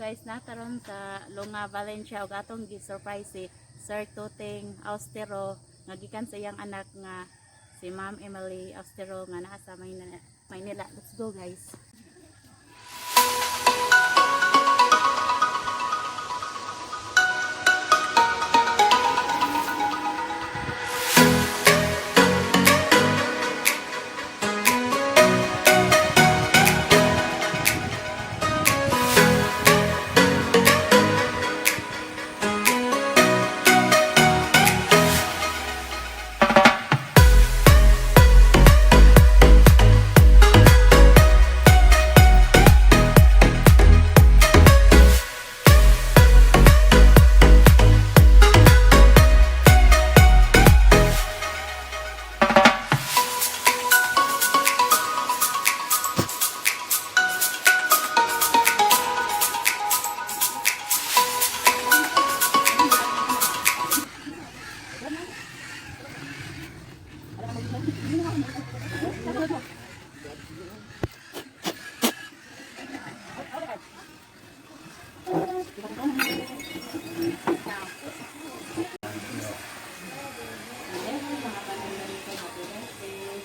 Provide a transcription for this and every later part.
Guys, naa ta ron sa Lunga, Valencia ug atong gi-surprise si Sir Tuting Austero nga gikan sa iyang anak nga si Ma'am Emily Austero nga naa sa Maynila. Maynila. Let's go, guys.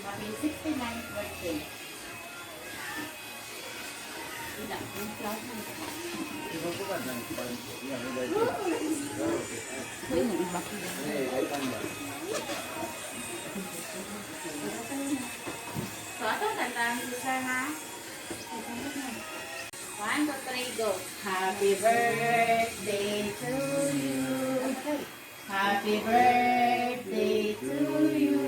Happy 69th birthday. Ila, yung flower. Uy, yung iba. So, atong kantahan si Sir, ha? One, two, three, go. Happy birthday to you. Happy birthday to you.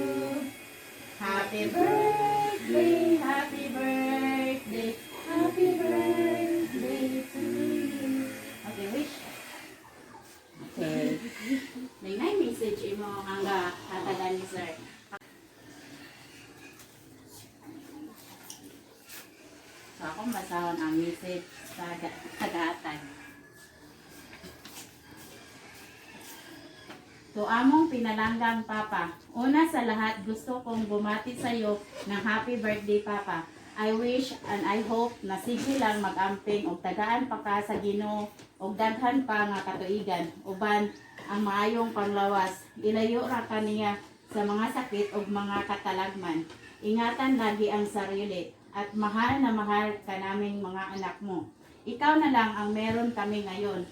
Happy birthday, happy birthday, happy birthday to you. Okay, wish. Okay. May nay message imo ang hatagan ni Sir. So ako basahon ang message sa gahatag. To among pinalanggang Papa, una sa lahat, gusto kong bumati sa iyo ng happy birthday, Papa. I wish and I hope na sige lang mag-amping og tagaan pa ka sa Ginoo og daghan pa nga katuigan uban ang maayong panglawas. Ilayo ra ka niya sa mga sakit ug mga katalagman. Ingatan lagi ang sarili at mahal na mahal ka naming mga anak mo. Ikaw na lang ang meron kami ngayon.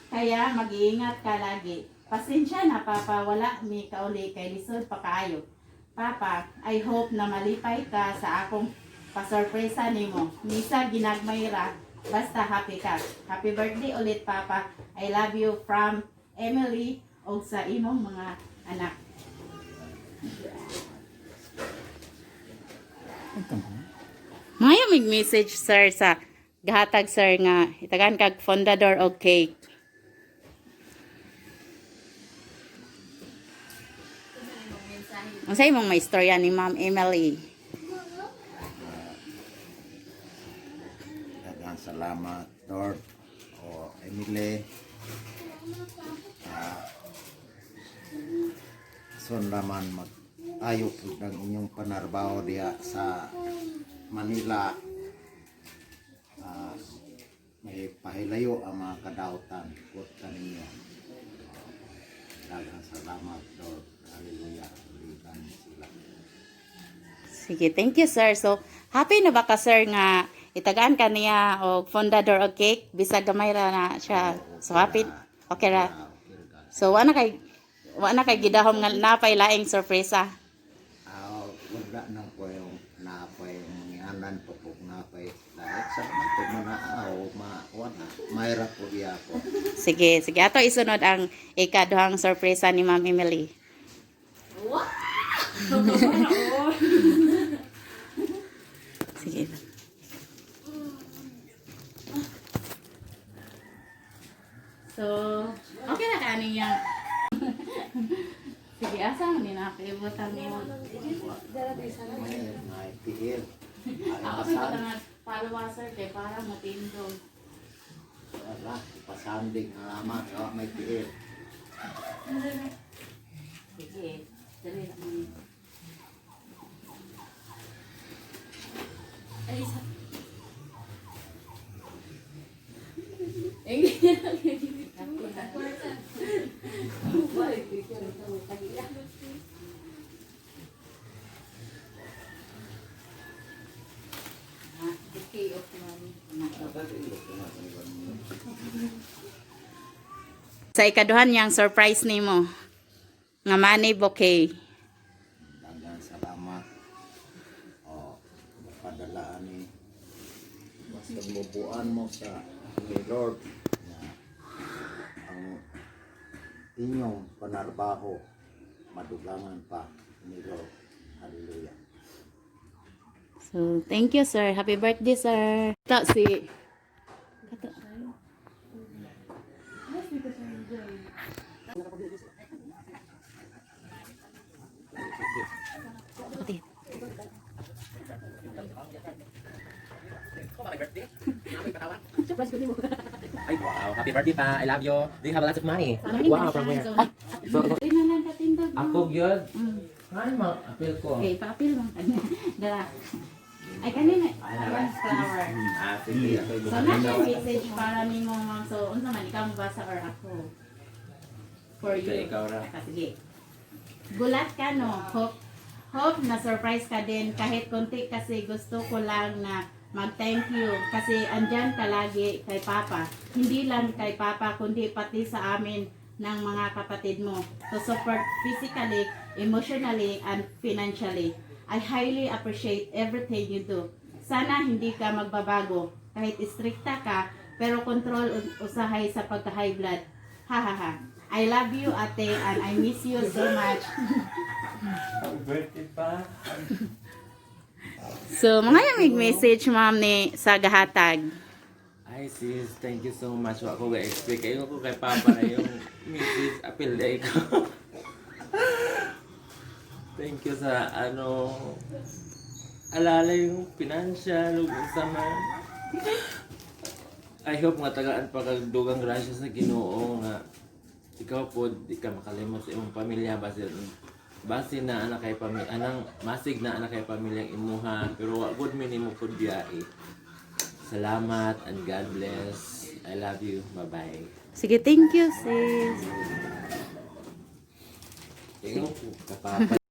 Kaya mag-iingat ka lagi. Pasensya na, Papa, wala mi kauli kay lisod pa kaayo. Papa, I hope na malipay ka sa akong pasorpresa nimo. Misa ginagmay ra, basta happy ka. Happy birthday ulit, Papa. I love you from Emily og sa imong mga anak. Maayo mig message, sir, sa gahatag, sir, nga itagaan kag fundador og cake. Unsa imong maistorya ni Ma'am Emily? Daghang salamat, Lord o Emily. Son naman mag ayo pud ang inyong panarbaho diha sa Manila. May pahilayo ang mga kadautan put ninyo. Daghang salamat, Lord. Hallelujah. Buligan sila. Sige, thank you, sir. So, happy na ba ka, sir, nga itagaan ka niya og fundador og cake bisag gamay ra na siya? So happy, okay ra? Okay ra. So wa na kay gidahom nga napay laing sorpresa? Wala na po yung napay mangianan po po napay dahil sa naman po mana ma wala mayra po diya po. Sige, sige. Ato isunod ang ikaduhang sorpresa ni Ma'am Emily. Sige. So, okay na ka niya. Sige, asa man ni nakaibot ang imo? May tiil. Ay, Ako sa pasan mga follower, sir, kay para motindog. Wala pasanding ang lamang wa may tiil. Sige, dali lang. Ay, isa. Bouquet of money. Sa ikaduhan niyang surprise nimo nga money bouquet. Daghang salamat. O, padala ni basta mubuan mo sa ni Lord na ang inyong panarbaho madugangan pa ni Lord. Hallelujah. So, thank you, sir. Happy birthday, sir. Ta si Kato. Pati. Ay, wow. Happy birthday pa. I love you. Do you have a lot of money? Wow, from where? Ay, so, Ay, na lang katindog mo. ako gyud. Ay, ma, appeal ko. Okay, paapil mo. Dara. Ay, kanina. Ayan, flower. Ah, sige. Ako So, na siya message para nimo, ma'am. So, unsa man, ikaw mabasa or ako? For you. Okay, ikaw ra. Ah, sige. Gulat ka, no? Hope na surprise ka din kahit konti kasi gusto ko lang na mag-thank you kasi andyan ka lagi kay Papa. Hindi lang kay Papa kundi pati sa amin ng mga kapatid mo to support physically, emotionally, and financially. I highly appreciate everything you do. Sana hindi ka magbabago kahit istrikta ka pero control usahay sa pagka-high blood. Ha ha ha. I love you, ate, and I miss you so much. Happy birthday pa. So, mga yung message, ma'am, ni sa gahatag. Ay, sis, thank you so much. Wa ko ga-expect. Kayo ko kay Papa na yung message. Appeal day ko. Thank you sa ano, alala yung financial ug unsa man. I hope nga tagaan pa kag dugang grasya sa Ginoo nga ikaw po di ka makalimot sa imong pamilya, basin basin na anak kay pamilya anang masig na anak kay pamilyang imuha, pero wa gud mi nimo pud biyahe. Salamat and God bless. I love you. Bye-bye. Sige, thank you, sis. Ikaw po, kapapa.